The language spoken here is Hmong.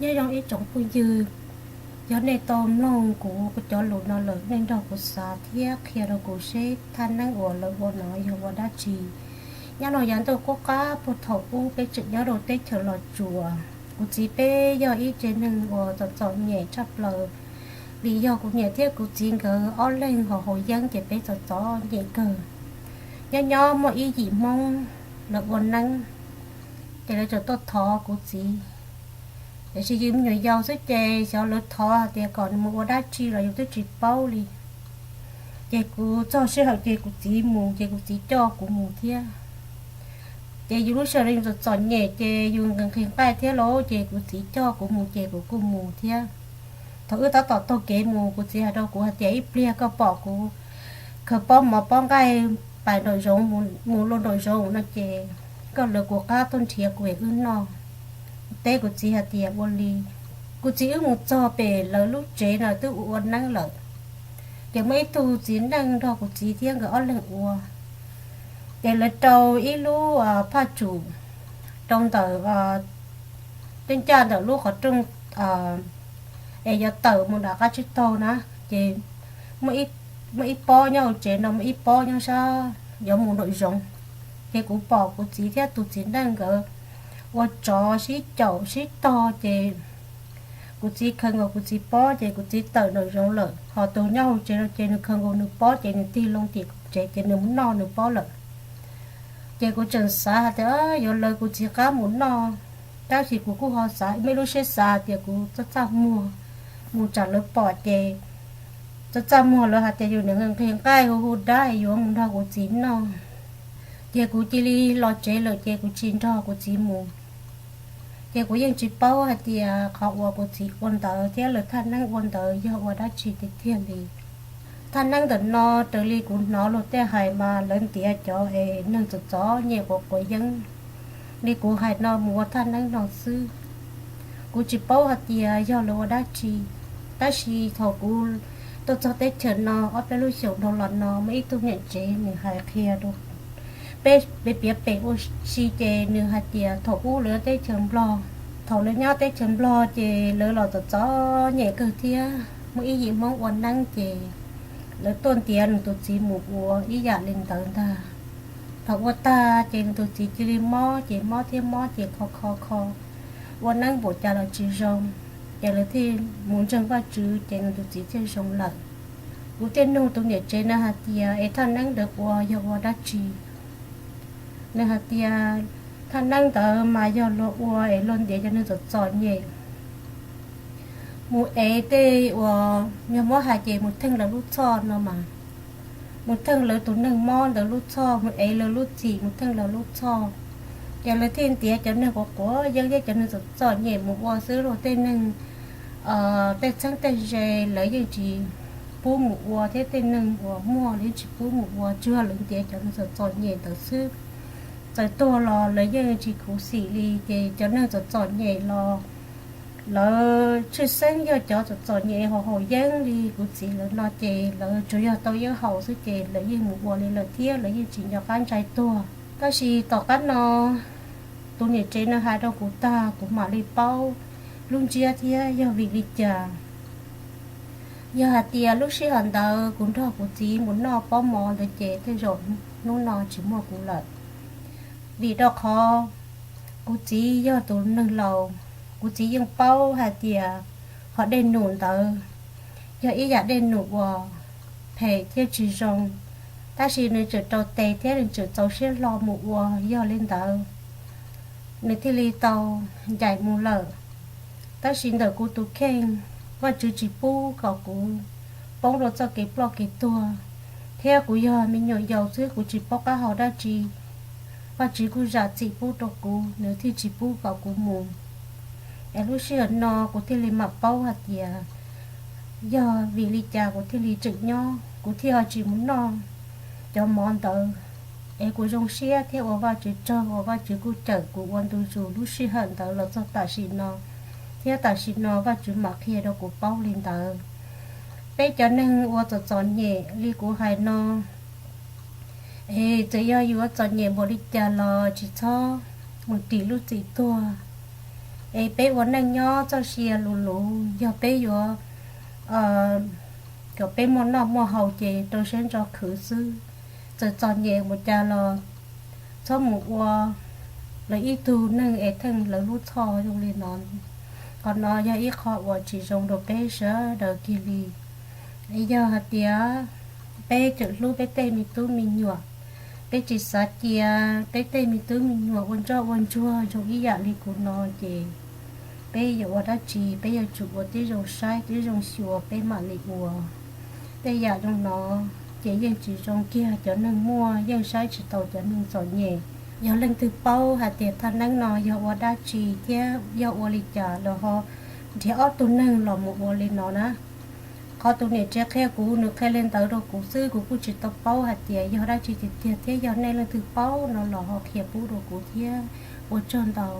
Nyob zoo ib tsoom phooj ywg, yog nej tau mloog kuv cov lus no lawm, nej nrog kuv xav thiab qhia rau kuv seb thaj neeb uas lawv ua no yog ua dab tsi. Nyob no yav ntuj qub qab puag thaum ub peb tseem nyob rau teb chaws Los Tsuas, kuv txiv peb yog ib tsev neeg uas txom txom nyem tshaj plaws, vim yog kuv niam thiab kuv txiv nkawd ob leeg ho haus yeeb ces peb txom txom nyem kawg. Nyob nyob muaj ib yim Hmoob lawv ua neeb, ces lawv txawm tuaj thov kuv txiv, tiam sis yus me nyuam yaus xwb ces xyov lawv thov hais tias kom nws mus ua dab tsi los yus twb tsis paub li. Ces kuv txog sij hawm ces kuv txiv mus, ces kuv txiv coj kuv mus thiab. Ces yus lub sij hawm no yus txom txom nyem ces yus nqhis nqhis nqaij thiab lauj, ces kuv txiv coj kuv mus ces kuv kuj mus thiab. Thaum wb tab tom taug kev mus, kuv txiv hais rau kuv hais tias ib pliag koj pom kuv khaws pob mov pob nqaij pais nraum zoov, mus luaj nraum zoov no ces koj lawv kuv qab tuaj nrhiav kuv es wb noj. Teb kuv txiv hais tias ua li. Kuv txiv wb mus txog pem lawv lub tsev no twb ua ua neeb lawm, ces muaj ib tug txiv neej nrog kuv txiv thiab nkawd ob leeg ua. Ces lawv rau ib lub phaj tsum rau ntawm, tej ncaj ntawm lub qhov rooj es yuav tawm mus nram qab tsib taug na, ces muaj ib pob nyob hauv tsev no, muaj ib pob nyob sab yuav mus nraum zoov. Ces kuv pom kuv txiv thiab tus txiv neej nkawd ua tsov sib caum sib tog, ces kuv txiv khaws nkaus kuv txiv pob ces kuv txiv tawm nraum zoov lawm, ho tus nyob hauv tsev no ces nws khaws nkaus nws pob ces nws tig loo tim tsev ces nws mus noj nws pob lawm. Ces kuv tseem xav hais tias yuav lawv kuv txiv qab mus noj, tab sis kuv kuj ho xav muaj ib lub siab xav tias kuv txaj txaj muag mus tsam lawv pom ces txaj txaj muag lawv hais tias yus niam nqhis nqaij hu hu dab yuav mus nrog kuv txiv noj. Ces kuv cia li los tsev lawm ces kuv tsis nrog kuv txiv mus. Ces kuv yeej tsis paub hais tias qhov uas kuv txiv ua ntawd thiab lawv thaj neeb ua ntawd yog ua dab tsi tiag tiag li. Thaj neeb ntawm no raws li kuv hnov luag tej hais mas lawv ntiav cov es neeg txom txom nyem quav quav yeeb li kuv hais no mus ua thaj neeb no xwb. Kuv tsis paub hais tias yog lawv ua dab tsi, tab sis thaum kuv tuaj txog teb chaws no ob peb lub xyoos dhau los no muaj ib tug niam tsev nws hais qhia rau peb, peb piav pem ua si ces nws hais tias thaum ub lawv teb chaws Nplog, thaum lawv nyob teb chaws Nplog ces lawv los txom txom nyem kawg thiab muaj ib yim Hmoob ua neeb ces lawv tuaj ntiav nws tus txiv mus ua ib yam li ntawd ntag. Thaum ua tag ces nws tus txiv cia li mob ces mob thiab mob ces kho kho kho, ua neeb npaum cas los tsis zoo, ces lawv thiaj mus ntseeg Vajtswv ces nws tus txiv thiaj zoo lawm. Kuv thiaj nug tus niam tsev no hais tias es thaj neeb ntawd ua yog ua dab tsi? Nws hais tias thaj neeb ntawd mas yog luag ua es luag ntiav cov neeg txom txom nyem mus ev tej uas yog muab hais ces mus theej lawv lub txhoj no mas, mus theej lawv tus neeg mob ntawd lub txhoj, mus ev lawv lub txim, mus theej lawv lub txhoj. Ces lawv thiaj ntiav cov neeg quav quav yeeb thiab cov neeg txom txom nyem mus ua xwb los tej neeg tej txheeb tej ze lawv yeej tsis pub mus ua thiab tej neeg uas muaj los yeej tsis pub mus ua, tsuas yog lawv ntiav cov neeg txom txom nyem ntawd xwb. Txawm tuag los lawv yeej tsis khuv xim li, ces cov neeg txom txom nyem los lawv tshwj xeeb yog cov txom txom nyem ho haus yeeb li kuv txiv lawv no ces lawv tsuas yog tau yeeb haus xwb ces lawv yeej mus ua li lawm thiab lawv yeej tsis nco qab ntshai tuag. Tab sis tom qab no tus niam tsev no hais rau kuv tag kuv mam li paub lub ntsiab thiab yog vim li cas. Yog hais tias lub sij hawm ntawd kuv nrog kuv txiv mus noj pob mov ntawd ces tej zaum hnub no tsis muaj kuv lawm. Vim rau qhov kuv txiv yog tus neeg laus, kuv txiv yeej paub hais tias qhov dej num ntawd yog ib yam dej num uas phem thiab tsis zoo, tab sis nws tseem rau tes thiab nws tseem txaus siab hlo mus ua, yog li ntawd nws thiaj li tau ncaim mus lawm. Tab sis ntawm kuv tus kheej, Vajtswv tsis pub kom kuv poob rau txoj kev ploj kev tuag, thiab kuv yog me nyuam yaus xwb kuv tsis paub qab hau dab tsi. Vajtswv kuj zam txim pub rau kuv, nws thiaj tsis pub kom kuv mus. Es lub sij hawm no kuv thiaj li mam paub hais tias yog vim li cas kuv thiaj li tseem nyob, kuv thiaj ho tsis mus noj cov mov ntawd. Es kuv zoo siab thiab ua Vajtswv tsaug uas Vajtswv kuj cawm kuv ua ntu zus lub sij hawm ntawd los txog tam sim no, thiab tam sim no Vajtswv mam qhia rau kuv paub li ntawd. Peb cov neeg ua txom txom nyem li kuv hais no, es txawm yog yus ua txom nyem npaum li cas los tsis txhob mus ris lub txim tuag. Es peb ua neej nyob txoj sia luv luv, yog peb yuav kom peb muaj noj muaj haus ces rau siab ntso khwv xwb. Txawm txom nyem mus cas los txhob mus ua lawv ib tug neeg es theej lawv lub txhoj zoo li no. Qhov no yog ib qho uas tsis zoo rau peb sawv daws kiag li. Yog hais tias peb tseem hlub peb tej me tub me nyuam, peb tsis xav cia peb tej me tub me nyuam ua ntsoj ua ntsuag zoo ib yam li kuv no ces peb yuav ua dab tsi? Peb yuav tsum ua tib zoo saib tib zoo xyuas peb mam li ua. Tej yam zoo no ces yeej tsis zoo kiag, cov neeg muaj yeej saib tsis taus cov neeg txom nyem. Yog leej twg paub hais tias thaj neeb no yog ua dab tsi thiab yog ua li cas los ho nrhiav ob tug neeg los mus ua li no na. Qhov tus niam tsev qhia kuv, nws qhia li ntawd rau kuv xwb, kuv kuj tsis tau paub hais tias yog dab tsi tiag tiag thiab, yog nej leej twg paub no los ho qhia pub rau kuv thiab. Ua tsaug ntau.